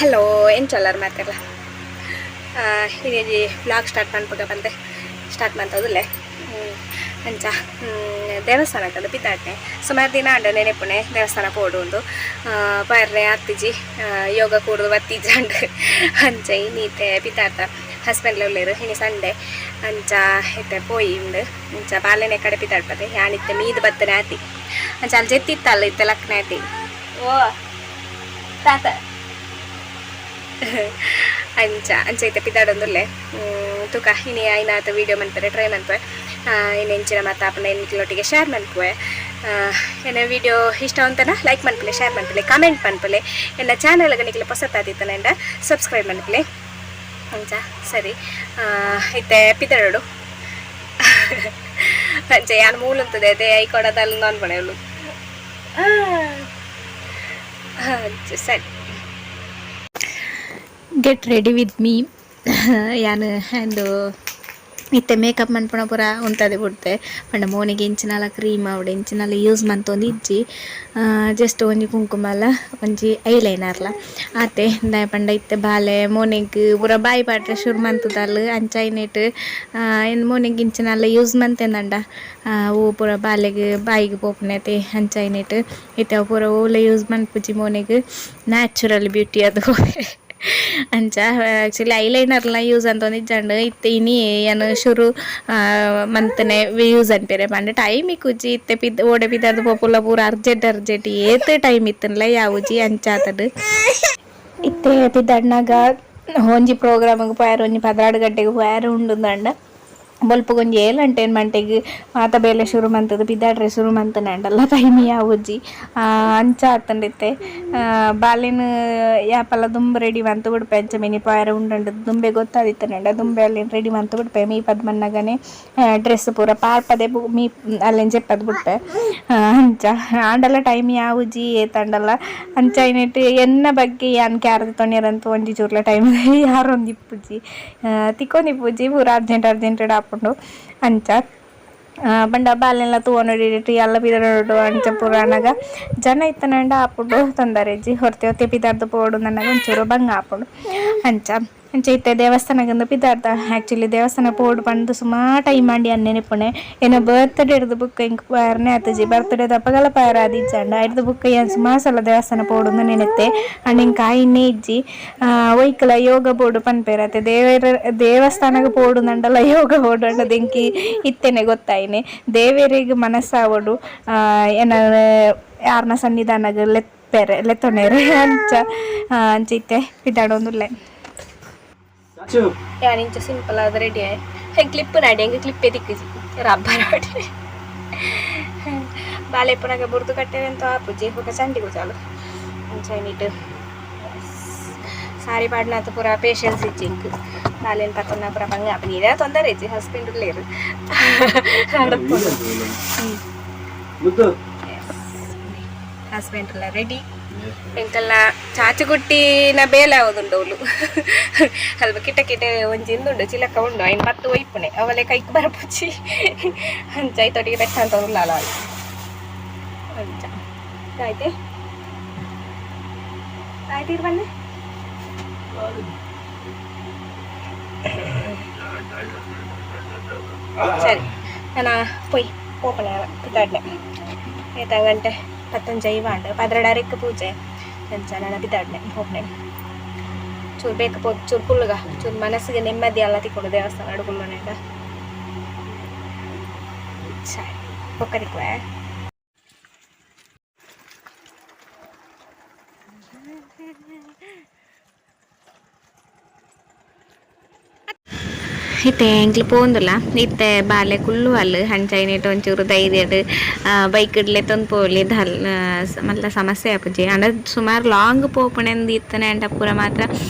Hello, ಎಂಚೊಲ್ಲರ್ ಮಾತೆರ್ಲ? ಇನೇಜಿ vlog start ಮನ್ಪುಗ ಬಂದೆ start ಮಂತೊದುಲ್ಲೆ. ಅಂಚ ದೇವಸ್ಥಾನ ಕಂದು ಪಿದಾಡ್ನೆ. ಸುಮಾರು ದಿನ ಆಂಡ ನೆನೆಪುಣೆ ದೇವಸ್ಥಾನ ಪೋಡು ಉಂದು ಪರ್ರೆ ಆತಿಜಿ, ಯೋಗ ಕೂಡು ಬತ್ತಿಜಾಂಡ್. ಅಂಚ ಇನ್ನೀತೆ ಪಿದಾಡ್ತ. ಹಸ್ಬೆಂಡ್ಲ ಉಲ್ಲೆರ್. ಇನಿ ಸಂಡೆ, ಅಂಚ ಇತ್ತೆ ಪೋಯಿ ಉಂಡು. ಅಂಚ ಬಾಲೆನೆ ಕಡೆ ಪಿದಾಡ್ಪದೆ. ಯಾನ್ ಇತ್ತೆ ಮೀದ್ ಬತ್ತನೆ ಆತಿ. ಅಂಚ ಅಲ್ಲಿ ಜೆತ್ತಿತ್ತಲ್ಲ, ಇತ್ತೆ ಲಕ್ನೆ ಆತಿ. ಓ ತಾತ, ಅಂಚ ಅಂಚ ಇತ್ತೆ ಪಿದಾಡೊಂದುಲ್ಲೆ. ತೂಕ, ಇನಿ ಐನಾತ್ ವೀಡಿಯೋ ಮನ್ಪೆರೆ ಟ್ರೈ ಮನ್ಪುವೆ. ಇನ್ನು ಎಂಚಿನ ಮಾತ ಆಪುಂಡ ನಿಕ್ಲೆನೊಟ್ಟಿಗೆ ಶೇರ್ ಮನ್ಪುವೆ. ಎನ್ನ ವೀಡಿಯೋ ಇಷ್ಟ ಅಂತನ ಲೈಕ್ ಮನ್ಪುಲೆ, ಶೇರ್ ಮನ್ಪುಲೆ, ಕಮೆಂಟ್ ಮನ್ಪುಲೆ. ಎನ್ನ ಚಾನಲ್ಗೆ ನಿಕ್ಲೆ ಪೊಸತ್ತಾದಿತ್ತನಂಡ ಸಬ್ಸ್ಕ್ರೈಬ್ ಮನ್ಪುಲೆ. ಅಂಚ ಸರಿ, ಇತ್ತೆ ಪಿದಡೋಡು. ಅಂಚ ಯಾನ್ ಮೂಲುಂತದೆ ಅದೇ I ಕೊಡದಲ್ಲ ಅನ್ಪಣೆಳು. ಅಂಚ ಸರಿ. Get ready with me. ಯಾನ್ ಅಂದು ಇತ್ತೆ ಮೇಕಪ್ ಮನ್ಪುಣ ಪೂರ ಉಂತದೆ ಬುಡ್ತೆ. ಪಂಡ ಮೋನೆಗೆ ಇಂಚಿನಾಲ ಕ್ರೀಮ್ ಆವಡ್ ಇಂಚಿನಾಲ ಯೂಸ್ ಮಂತೊಂದು ಇಜ್ಜಿ. ಜಸ್ಟ್ ಒಂಜಿ ಕುಂಕುಮಲ, ಒಂಜಿ ಐಲೈನರ್ಲ ಆತೆ. ದಾಯೆ ಪಂಡ ಇತ್ತೆ ಬಾಲೆ ಮೋನೆಗ್ ಪೂರ ಬಾಯಿ ಪಾಡ್ರೆ ಶುರು ಮಂತುದಲ್. ಅಂಚ ಐನೆಟ್ ಇನ್ ಮೋನೆಗ್ ಇಂಚಿನಾಲ ಯೂಸ್ ಮಂತೆಂದಂಡ ಓ ಪೂರ ಬಾಲೆಗ್ ಬಾಯಿಗ್ ಪೋಪುನೆ ಅತೆ. ಅಂಚ ಐನೆಟ್ ಇತ್ತೆ ಅವು ಪೂರ ಓಲ ಯೂಸ್ ಮನ್ಪುಜಿ ಮೋನೆಗ್. ನ್ಯಾಚುರಲ್ ಬ್ಯೂಟಿ ಅದು. ಅಂಚ ಆ್ಯಕ್ಚುಲಿ ಐಲೈನರ್ಲ ಯೂಸ್ ಅಂತೊಂದು ಇಜ್ಜಂಡ್. ಇತ್ತೆ ಇನಿ ಯಾನ್ ಶುರು ಮಂತನೆ ಯೂಸ್ ಅನ್ಪೆರೆ. ಪಂಡ ಟೈಮ್ ಇಕ್ಕುಜಿ. ಇತ್ತೆ ಪಿದ್ ಓಡೆ ಪಿದರ್ದು ಪೋಪುಲ್ಲ ಪೂರ ಅರ್ಜೆಂಟ್ ಅರ್ಜೆಂಟ್. ಏತ್ ಟೈಮ್ ಇತ್ತನ್ಲ ಯಾವುಜಿ. ಅಂಚಾತಡ್ ಇತ್ತೆ ಪಿದಡ್ನಾಗ ಒಂಜಿ ಪ್ರೋಗ್ರಾಮಿಗೆ ಪೋಯರ್ ಒಂಜಿ 12 ಗಂಟೆಗೆ ಪೋಯರ್ ಉಂಡುಂದಂಡ ಬೊಲ್ಪುಗೊಂಜಿ 7 ಗಂಟೆ 8 ಗಂಟೆಗೆ ಮಾತ ಬೇಲೆ ಶುರು ಮಂತದು ಪಿದಾಡ್ರೆ ಶುರು ಮಂತುನಂಡಲ್ಲ ಟೈಮ್ ಯಾವುಜಿ. ಅಂಚ ಆತುಂಡು ಇತ್ತೆ. ಬಾಲೆನ್ ಯಾಪಲ ದುಂಬು ರೆಡಿ ಮಂತ್ ಬುಡ್ಪೆ. ಅಂಚ ಮಿನಿ ಪೋಯರೆ ಉಂಡುಂಡು ದುಂಬೆ ಗೊತ್ತಾದಿತ್ತುಂಡ ದುಂಬೆ ಅಲ್ಲೇನ್ ರೆಡಿ ಮಂತ್ ಬುಡ್ಪೆ. ಮೀ ಪದ್ ಮನ್ನಗನೆ ಡ್ರೆಸ್ ಪೂರ ಪಾರ್ಪದೆ ಮೀ ಅಲ್ಲೇನ್ ಜೆಪ್ಪದ್ ಬುಡ್ಪೆ. ಅಂಚ ಆಂಡಲ ಟೈಮ್ ಯಾವುಜಿ ಏತಂಡಲ. ಅಂಚ ಐನೆಟ್ ಎನ್ನ ಬಗ್ಗೆ ಯಾನ್ ಕ್ಯಾರ್ ತೊನಿಯರಂತ ಒಂಜಿ ಚೂರ್ಲ ಟೈಮ್ ಯಾರೊಂದು ಇಪ್ಪುಜಿ, ತಿಕ್ಕೊಂದಿಪ್ಪುಜಿ. ಪೂರ ಅರ್ಜೆಂಟ್ ಅರ್ಜೆಂಟ್ ಆಪುಂಡು. ಅಂಚ ಪಂಡ ಬಾಲೆನ್ಲ ತೂವೊನೊಡು ಅಲ್ಲ ಪಿದಡೊಡು. ಅಂಚ ಪೂರ ಆನಗ ಜನ ಇತ್ತನಂಡ ಆಪುಂಡು, ತೊಂದರೆ ಇಜ್ಜಿ. ಹೊರ್ತೆ ಹೊರ್ತೆ ಪಿದಾಡ್ದು ಪೋಡು ನನ್ನಗ ಒಂಚೂರು ಬಂಗ ಆಪುಂಡು. ಅಂಚ ಅಂಚ ಇತ್ತೆ ದೇವಸ್ಥಾನಗಂದು ಪಿದಾಡ್ದ. ಆ್ಯಕ್ಚುಲಿ ದೇವಸ್ಥಾನ ಪೋಡು ಪಂದ್ ಸುಮಾರು ಟೈಮ್ ಆಂಡ್ ಯಾನ್ ನೆನಪುಣೆ. ಎನ್ನ ಬರ್ತ್ಡೇ ಡ್ದು ಬುಕ್ಕ ಎಂಕ್ ಪೋಯರ್ನೆ ಆತುಜಿ. ಬರ್ತ್ಡೇ ದಪಗಲ ಪೋಯರ ಆದಿಜ್ಜಂಡ. ಐಡ್ದ್ ಬುಕ್ಕ ಯಾನ್ ಸುಮಾರು ಸಲ ದೇವಸ್ಥಾನ ಪೋಡುಂದು ನೆನೆತೆ. ಆಂಡ ಎಂಕ್ ಆಯಿನೇ ಇಜ್ಜಿ. ಒಯ್ಕಲ ಯೋಗ ಬೋಡು ಪನ್ಪೆರ್ ಅತೆ, ದೇವೆರ್ ದೇವಸ್ಥಾನಗ್ ಪೋಡುಂದಂಡಲ ಯೋಗ ಬೋಡು ಅಂಡದ ಎಂಕ್ ಇತ್ತೆನೆ ಗೊತ್ತಾಯಿನೆ. ದೇವೆರೆಗ್ ಮನಸ್ಸಾವೊಡು ಎನ್ನ ಯಾರ್ನ ಸನ್ನಿಧಾನಗ್ ಲೆಪ್ಪೆರೆ ಲೆತ್ತೊನೆರೆ. ಅಂಚ ಅಂಚ ಇತ್ತೆ ಪಿದಾಡೊಂದುಲ್ಲೆ. ಯಾನ್ ಇಂಚ ಸಿಂಪಲ್ ಆದ್ ರೆಡಿ ಆಯೆ. ಹೆಂಗೆ ಕ್ಲಿಪ್ ನಾಡಿ, ಹೆಂಗೆ ಕ್ಲಿಪ್ಪೆ ತಿಕ್ಕುಜಿ, ರಬ್ಬರ್ ಆಡಿ. ಬಾಲೆ ಪುನಗ ಬುರ್ದು ಕಟ್ಟೆರೆಂತ ಆಪುಜಿ, ಬೊಕ ಚಂಡಿ ಗುಜಾಲು. ಅಂಚ ನೀಟ್ ಸಾರಿ ಪಾಡ್ನಾತ ಪೂರ ಪೇಷನ್ಸ್ ಇಜ್ಜಿ ಎಂಕ್. ಬಾಲೆನ್ ಪತ್ತೊನ್ನ ಪೂರ ಬಂಗ ಆಪುನಿ. ಇದೇ ತೊಂದರೆ ಇಜ್ಜಿ, ಹಸ್ಬೆಂಡ್ ಉಲ್ಲೇರು. ಮುದ್ದು. ಹಸ್ಬೆಂಡ್ ಎಲ್ಲ ರೆಡಿ. ಎಂಕಲ್ನ ಚಾಚುಗುಟ್ಟಿನ ಬೇಲೆ ಆವದುಂಡು. ಅವ್ಲು ಅಲ್ಪ ಕಿಟ ಕಿಟ ಒಂಜಿ ಇಂದುಂಡು, ಚಿಲಕ ಉಂಡು. ಐನ್ ಪತ್ತು ಒಯ್ಪುನೆ ಅವಲೆ ಕೈಕ್ ಬರಪುಜಿ. ಅಂಚ ಐತೊಟ್ಟಿಗೆ ಬೆಟ್ಟ ಅಂತ ಉಳ್ಳಾಲ. ಅಂಚ ಆಯ್ತೆ ಆಯ್ತು ಬನ್ನಿ. ಸರಿ, ನಾನು ಪೊಯ್ ಪೋಪಣೆ ಪಿತಾಡ್ನೆ. ಏತ ಗಂಟೆ? ಪತ್ತೊಂಜಿ ಐವಾಂಡ್. 12:30ಕ್ಕೆ ಪೂಜೆ. ಅಂಚ ನಾನು ಪಿತಾಡ್ನೆ ಪೋಪಣೆ. ಚೂರು ಬೇಕು ಪೋ, ಚೂರು ಕುಲ್ಲುಗ, ಚೂರು ಮನಸ್ಸಿಗೆ ನೆಮ್ಮದಿ ಅಲ್ಲ ತಿಕ್ಕೊಂಡು ದೇವಸ್ಥಾನ ಅಡುಗುಲ್ಲೋನೇಡ. ಸರಿ, ಬೊಕ್ಕ ತಿಕ್ಕುವೆ. ಇತ್ತೆ ಎಂಕ್ಲು ಪೋಂದುಲ್ಲ. ಇತ್ತೆ ಬಾಲೆ ಕುಲ್ಲು ಅಲ್ಲು. ಅಂಚ ಐನೆಟ್ ಒಂಚೂರು ಧೈರ್ಯಡ್ ಬೈಕ್ ಲೆತ್ತೊಂದು ಪೋಲಿ ದಾಲ್ ಮಲ್ಲ ಸಮಸ್ಯೆ ಆಪುಜಿ. ಆಂಡ ಸುಮಾರು ಲಾಂಗ್ ಪೋಪುನೆಂದು ಇತ್ತನೆ ಅಂಡ ಪೂರ ಮಾತ್ರ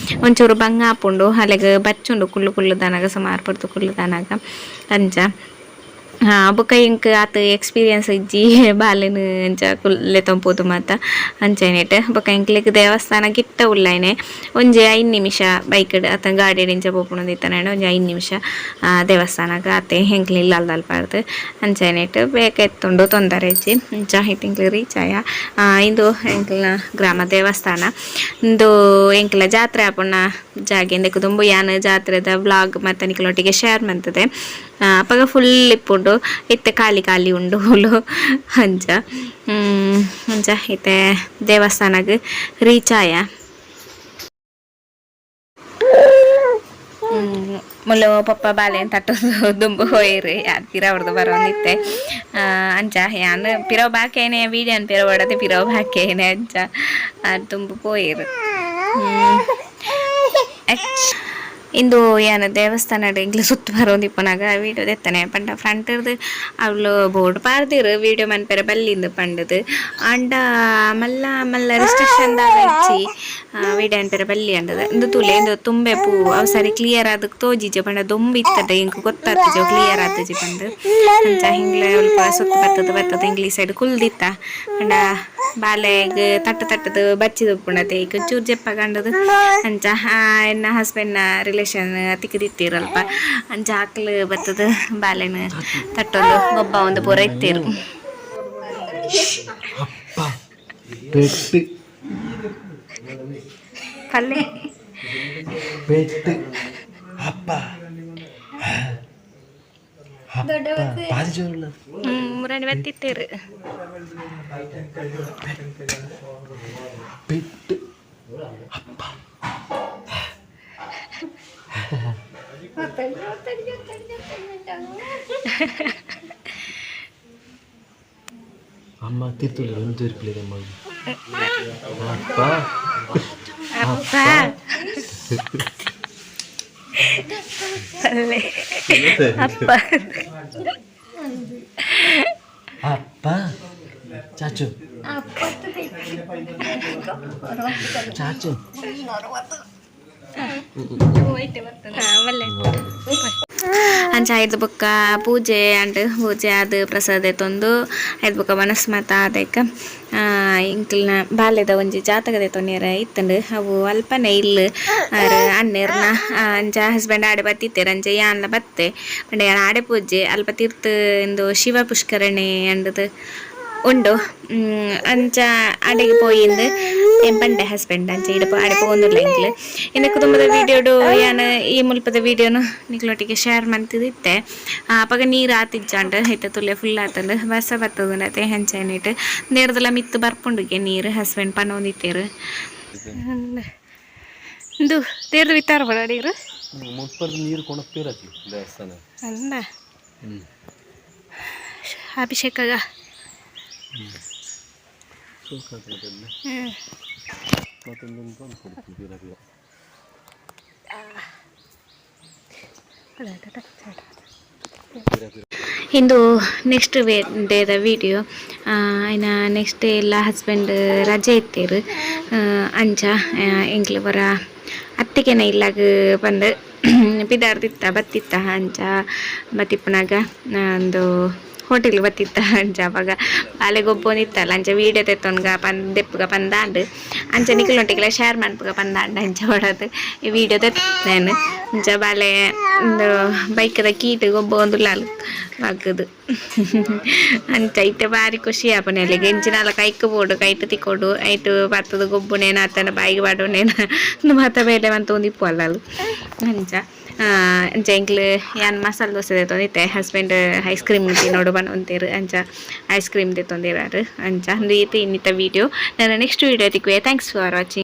ಒಂಚೂರು ಬಂಗ ಆಪುಂಡು. ಅಲೆಗ್ ಬಚ್ಚುಂಡು ಕುಲ್ಲು ಕುಲ್ಲು ದಾನಗ, ಸುಮಾರು ಪೊರ್ತು ಕುಲ್ಲು ದಾನಗ. ಅಂಚ ಬೊಕ್ಕ ಎಂಕ್ ಆತ್ ಎಕ್ಸ್ಪೀರಿಯನ್ಸ್ ಇಜ್ಜಿ ಬಾಲೆನ್ ಅಂಚ ಲೆತ್ತೊಂದು ಪೋದು ಮಾತ ಅಂಚನೆಟ್. ಬೊಕ್ಕ ಎಂಕ್ಲೆಗ್ ದೇವಸ್ಥಾನ ಕಿಟ್ಟ ಉಲ್ಲೈನೆ, ಒಂಜಿ 5 ನಿಮಿಷ ಬೈಕ್ಡ್ ಅತ್ತ ಗಾಡಿಡ್ ಇಂಚ ಪೋಪುನಂದಿತ್ತನಾಂಡ ಒಂಜಿ 5 ನಿಮಿಷ ದೇವಸ್ಥಾನಗ್ ಆತೆ ಎಂಕ್ಲೆ ಇಲ್ಲಲ್ದಲ್ಪರ್ದ್. ಅಂಚನೆಟ್ ಬೇಗ ಎತ್ತುಂಡು, ತೊಂದರೆ ಇಜ್ಜಿ. ಇಂಚ ಇತ್ತೆ ಎಂಕ್ಲೆ ರೀಚ್ ಆಯ. ಇಂದು ಎಂಕ್ಲ್ನ ಗ್ರಾಮ ದೇವಸ್ಥಾನ. ಇಂದು ಎಂಕ್ಲ ಜಾತ್ರೆ ಆಪುನ ಜಾಗೆ. ಇಂದೆಕ್ ದುಂಬು ಯಾನ್ ಜಾತ್ರೆದ ವ್ಲಾಗ್ ಮತ್ತೆ ನಿಕ್ಲೊಟ್ಟಿಗೆ ಶೇರ್ ಮಂತುದೆ. ಅಪಗ ಫುಲ್ ಇಪ್ಪುಂಡು, ಇತ್ತೆ ಖಾಲಿ ಖಾಲಿ ಉಂಡು ಹುಲು. ಅಂಚ ಅಂಚ ಇತ್ತೆ ದೇವಸ್ಥಾನಗ್ ರೀಚ್ ಆಯ. ಮುಲ್ಲು ಪಪ್ಪ ಬಾಲೆನ್ ತಟ್ಟೊಂದು ದುಂಬು ಪೋಯೆರ್. ಯಾನ್ ಪಿರವುಡ್ದು ಬರೊಂದಿತ್ತೆ. ಅಂಚ ಯಾನ್ ಪಿರವು ಬಾಕಿ ಆಯ್ನೆ, ವೀಡಿಯೋನ್ ಪಿರವು ಬಡತೆ ಪಿರವು ಬಾಕಿ ಆಯ್ನೆ. ಅಂಚ ದುಂಬು ಪೋಯೆರ್. ಇಂದು ಯಾನ್ ದೇವಸ್ಥಾನಡ್ ಎಂಕ್ಲೆ ಸುತ್ತು ಬರೊಂದಿಪ್ಪುನಗ ವೀಡಿಯೋ ದೆತ್ತನೆ. ಪಂಡ ಫ್ರಂಟ್ ಅವ್ಲು ಬೋರ್ಡ್ ಪಾಡ್ದೆರ್, ವೀಡಿಯೋ ಮನ್ಪೆರೆ ಬಲ್ಲಿಂದ್ ಪಂಡುದು. ಆಂಡ ಮಲ್ಲ ಮಲ್ಲ ರೆಸ್ಟ್ರಿಕ್ಷನ್ ದಾಲ ಇಜ್ಜಿ, ವೀಡಿಯೋ ಮನ್ಪೆರೆ ಬಲ್ಲಿ ಅಂಡದು. ಇಂದು ತೂಲೆ, ಇಂದು ತುಂಬೆ ಪೂ. ಅವು ಸರಿ ಕ್ಲಿಯರ್ ಆದ್ ತೋಜಿಜಿ, ಪಂಡ ದೊಂಬು ಇತ್ತಡ ಎಂಕ್ ಗೊತ್ತಾತಿಜಿ ಅವು ಕ್ಲಿಯರ್ ಆತಿಜಿ ಪಂದ್. ಅಂಚ ಹಿಂಗ್ಲೆ ಅಲ್ಪ ಸುತ್ತು ಬತ್ತದ ಬತ್ತದ ಎಂಕ್ಲೆ ಈ ಸೈಡ್ ಕುಲ್ದಿತ್ತ. ಪಂಡ ಬಾಲೆಗ್ ತಟ್ಟು ತಟ್ಟುದು ಬಚ್ಚಿದ್ ಉಪ್ಪುಂಡತೆ, ಇಕ್ ಚೂರು ಜೆಪ್ಪ ಕಂಡದು. ಅಂಚ ಎನ್ನ ಹಸ್ಬೆಂಡ್ ನ ರಿಲೇಷನ್ ತಿಕ್ಕದಿತ್ತೀರ್ ಅಲ್ಪ. ಅಂಚ ಅಕ್ಲು ಬತ್ತದ ಬಾಲೆನ್ ತಟ್ಟೊಂದು ಗೊಬ್ಬ ಒಂದು ಪೂರ ಇತ್ತೀರು. ಅಪ್ಪ ಪೆಟ್ಟು. ಪಲ್ಲೆ. ಪೆಟ್ಟು. ಅಪ್ಪ ಬಾರಿ ಜೋರುಳ್ಳ. ಮುರಾಣಿ ಬತ್ತಿತ್ತೇರು. ಪೆಟ್ಟು. ಅಪ್ಪ. ಅಮ್ಮ ತಿರ್ತುಲ್ಲ ಒಂದು ಇರ್ಪಿಲ್ಲ ಅಮ್ಮ. ಅಪ್ಪ. ಅಪ್ಪ ಪಲ್ಲೆ ಅಪ್ಪ. ಅಪ್ಪ ಚಾಚು ಚಾಚು. ಅಂಚ ಐದು ಬೊಕ್ಕ ಪೂಜೆ ಅಂಡ್ ಪೂಜೆ ಆದ್ ಪ್ರಸಾದ ತಂದು ಐದು ಬೊಕ್ಕ ಮನಸ್ ಮಾತ ಆದೈಕ ಎಂಕ್ಲ್ನ ಬಾಲ್ಯದ ಒಂಜಿ ಜಾತಕ ದೆತೊನ್ಯರ ಇತ್ತುಂಡು. ಅವು ಅಲ್ಪನೆ ಇಲ್ಲ್ ಆರ್ ಅಣ್ಣೆರ್ನ. ಅಂಚ ಹಸ್ಬೆಂಡ್ ಆಡೆ ಬತ್ತಿತ್ತೆರ್. ಅಂಚ ಯಾನ್ಲ ಬತ್ತೆ. ಪಂಡ ಯಾನ್ ಆಡೆ ಪೂಜೆ ಅಲ್ಪ ತಿರ್ತ್ ಇಂದು ಶಿವ ಪುಷ್ಕರಣಿ ಅಂಡದು ಉಂಡು. ಅಂಚ ಅಡೆಗೆ ಪೋಯಿಂದು ಏನ್ ಪಂಡೆ ಹಸ್ಬೆಂಡ್. ಅಂಚ ಇಡ ಆಡೆ ಪೋವೊಂದುಲ್ಲ ಎಂಕ್ಲು. ಇನ್ನು ಕುಟುಂಬದ ವೀಡಿಯೋಡು ಯಾನ್ ಈ ಮುಲ್ಪದ ವೀಡಿಯೋನು ನಿಕ್ಲೊಟ್ಟಿಗೆ ಶೇರ್ ಮಂತಿದಿತ್ತೆ. ಅಪಗ ನೀರು ಆತಿಜ್ಜಾಂಡ್, ಇತ್ತೆ ತುಲೆ ಫುಲ್ ಆತಂಡು. ಬರ್ಸ ಬತ್ತದುಂಡತೆ. ಅಂಚ ನೇರ್ದಲ ಮಿತ್ತು ಬರ್ಪುಂಡುಗೆ ನೀರು, ಹಸ್ಬೆಂಡ್ ಪನೊಂದಿತ್ತೇರು. ಇಂದು ತೇರ್ದು ವಿತ್ತಾರ ನೀರು. ಮುಪ್ಪದ ನೀರು ಕೊಣಪೇರತ್ಲಿ ದೇವಸ್ಥಾನ. ಅಲ್ಲ, ಅಭಿಷೇಕಗ. ಮತ್ತೊಂದೊಂದು ಕೊಡ್ತೀವಿ. ಇಂದು ನೆಕ್ಸ್ಟ್ ವೇ ಡೇದ ವೀಡಿಯೋ. ಇನ್ನ ನೆಕ್ಸ್ಟ್ ಡೇ ಎಲ್ಲ ಹಸ್ಬೆಂಡ್ ರಜೆ ಇತ್ತೇರು. ಅಂಚ ಎಂಕ್ಲೆ ಪೂರ ಅತ್ತಿಗೆನ ಇಲ್ಲಾಗ ಬಂದು ಪಿದಾರ್ದಿತ್ತ ಬತ್ತಿತ್ತ. ಅಂಚ ಬತ್ತಿಪ್ಪುನಾಗ ಒಂದು ಹೋಟೆಲ್ ಬತ್ತಿತ್ತ. ಅಂಚ ಅವಾಗ ಬಾಲೆ ಗೊಬ್ಬೊಂದಿತ್ತಲ್ಲ, ಅಂಚ ವೀಡಿಯೋ ತೆತ್ತೊನ್ಗ ಪನ್ ದೆಪ್ಪುಗ ಪಂದಾಂಡ್. ಅಂಚ ನಿಕುಲೊಟ್ಟಿಗೆಲ ಶೇರ್ ಮನ್ಪುಗ ಪಂದಾಂಡ್. ಅಂಚ ಬಡದು ಈ ವೀಡಿಯೋ ತೆತ್ತೇನು. ಅಂಚ ಬಾಲೆ ಒಂದು ಬೈಕ್ದ ಕೀಟ್ ಗೊಬ್ಬೊಂದುಲ್ಲಾಲ್ ಬಾಗ್ಗದು. ಅಂಚ ಇತ್ತೆ ಬಾರಿ ಖುಷಿ ಆಪುನೆಲೆಗ್. ಎಂಚಿನಾಲ ಕೈಕ್ ಬೋಡು, ಕೈಟ್ ತಿಕ್ಕೊಡು, ಐಟ್ ಬತ್ತದ ಗೊಬ್ಬುನೇನ ಅತ್ತಂಡ ಬಾಯಿಗ್ ಪಾಡುನೇನ ಮಾತ ಬೇಲೆ ಮಂತೊಂದಿಪ್ಪು ಅಲ್ಲಲ್. ಅಂಚ ಅಂಚ ಎಂಕ್ಲು ಯಾನ್ ಮಸಾಲೆ ದೋಸೆ ದೆತ್ತೊಂದಿತ್ತೆ. ಹಸ್ಬೆಂಡ್ ಐಸ್ ಕ್ರೀಮ್ ತಿನ್ನೋಡು ಪನೊಂತೆರ್. ಅಂಚ ಐಸ್ ಕ್ರೀಮ್ ದೆತ್ತೊಂದಿರಾರ್. ಅಂಚ ಅಂದು ಈತ್ ಇನ್ನಿತ ವೀಡಿಯೋ. ನನ್ನ ನೆಕ್ಸ್ಟ್ ವೀಡಿಯೋ ತಿಕ್ಕುವೆ. Thanks for watching.